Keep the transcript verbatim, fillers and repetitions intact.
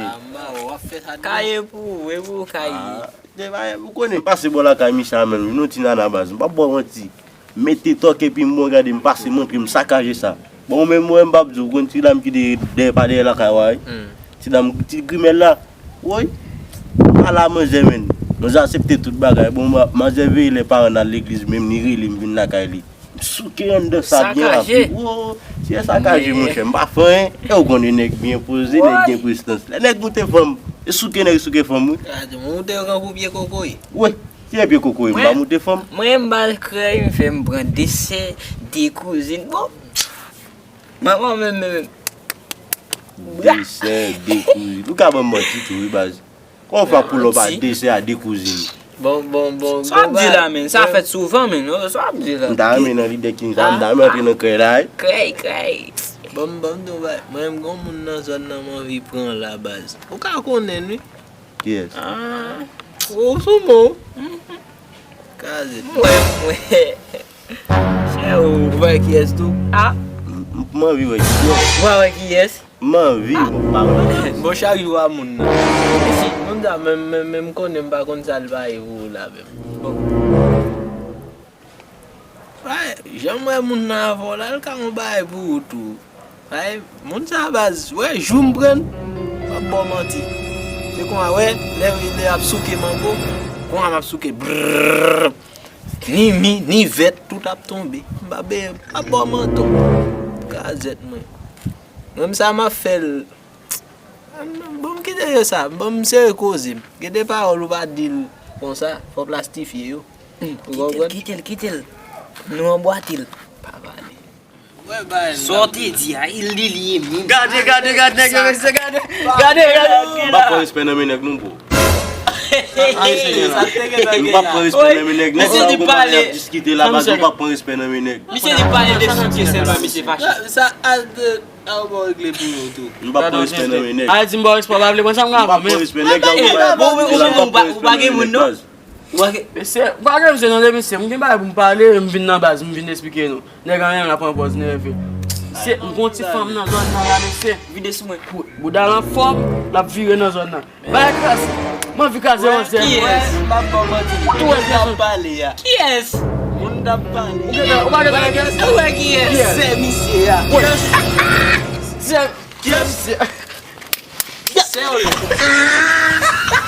mesye. Ah, mba wè, w ap fè sa de. Kaye pou ou, e pou ou kaye. Ah, de bagay, ou konnen, m pase bò lakay misye a menm, vin yon ti nana baz. M p ap ba w manti. Mete tòk epi m bon gade, m pase montre m sakaje sa. Bon, ou menm, mwen, m p ap di w, konn ti dam ki te dèyè pa dèyè lakay ou a, wi. Hmm. Ti dam, ti grimèl la. Woy. Ala manzè, menn. Manzè aksepte tout bagay. Bon, ma-, manzè veye lè paran n al legliz, menm li rele m vin lakay li. M souke anndan sa byen rapid. Sakaje. Wo, se sakaje, monchè. M pa fè anyen. E ou konnen nèg byen poze, nèg gen prestans. Lè nèg moute fanm, e souke nèg souke fanm, wi. Gade, moute yo kankou pye kokoye. Wi. Ti epi kokoye, m pa moute fanm. Mwen, m ba l krèy, m fè m pran desè, de kouzin. Bon, manman menm, menm. Desè, de kouzin. Ou ka ban m manti tou, wi, baz. Kòman w fè pou lòt pa desè a de kouzin? Bon, bon, bon, sa w ap di la, men? Sa fèt souvan, men, non? Sa w ap di la? M ta renmen nan lide king sa, m ta renmen antre nan krèy la, wi. Krèy, krèy. Bon, bon, bon, mwen, m gon moun nan zòn nan m anvi pran la, baz. Ou ka konnen, wi. Kiyès? Ah, ou sou mwen. Kazèt. Mwen, mwen. Chè ou. Ou pa wè kiyès tou? Ah. M, m, m anvi wè kiyès. Ou pa wè kiyès? M anvi, m pa wè kiyès. Bon, chak jou a moun nan. Isi, moun sa, menm, menm, menm konnen m pa konn sa l pa ye pou ou la, menm. Bon. Ay, jan m wè moun nan avè w la, l ka yon bagay pou ou tou. Ay, moun sa baz, wè, jou m pran l, m ap ba w manti. Se konsa, wè, lè, lè y ap souke mango, konsa m ap souke, brrrr. Ni mi, ni vèt, tout ap tonbe. M pa be, m ap ba w manti. Kazèt mwen. Menm sa m ap fè l. Bon, m kite yo sa. Bon, m sere koze m. Gen de pawòl ou pa di l konsa, fò plastifye yo. Hmm, ou konprann? Kite l, kite l, kite l. Nou anbwate l. Pa pale. Sa w te di a, il li li ye menm. Gade, gade, gade nèg yo, mesye, gade. Gade, gade. M pa pran respè nan men nèg non, bro. M pa pran respè nan men nèg. Nèg sa yo konpare ap diskite la, baz, m pa pran respè nan men nèg. Misye di pale de soutyen sèlman, misye fache. Sa, sa, al de, al bon regle pou yo tou. M pa pran respè nan men nèg. Al di m ba w respè, w pa vle pran sa m ka pran, men. M pa pran respè nèg, sa yo konpare ap diskite la, m pa pran respè nan men nèg, baz. Ou pa gen moun, non? Ou pa gen. Mesye, ou pa gen, mesye, non, mesye, m gen bagay pou m pale, m vin nan baz, m vin esplike nou. Nèg an menm la pran pòz nève. Mesye, m gon ti fanm nan zòn nan la, mesye. Vide sou mwen. Pou, bouda l anfòm, l ap vire nan zòn nan. Bagay kraze. M anvi kraze manzè. Kiyès? M ap ba w manti. Tou wè moun t ap pale a. Kiyès? Moun t ap pale. Ou gentan, ou pa gentan wè kiyès? Ou wè kiyès? Kiyès? Sè misye a. Sè, sè misye. Sè w la.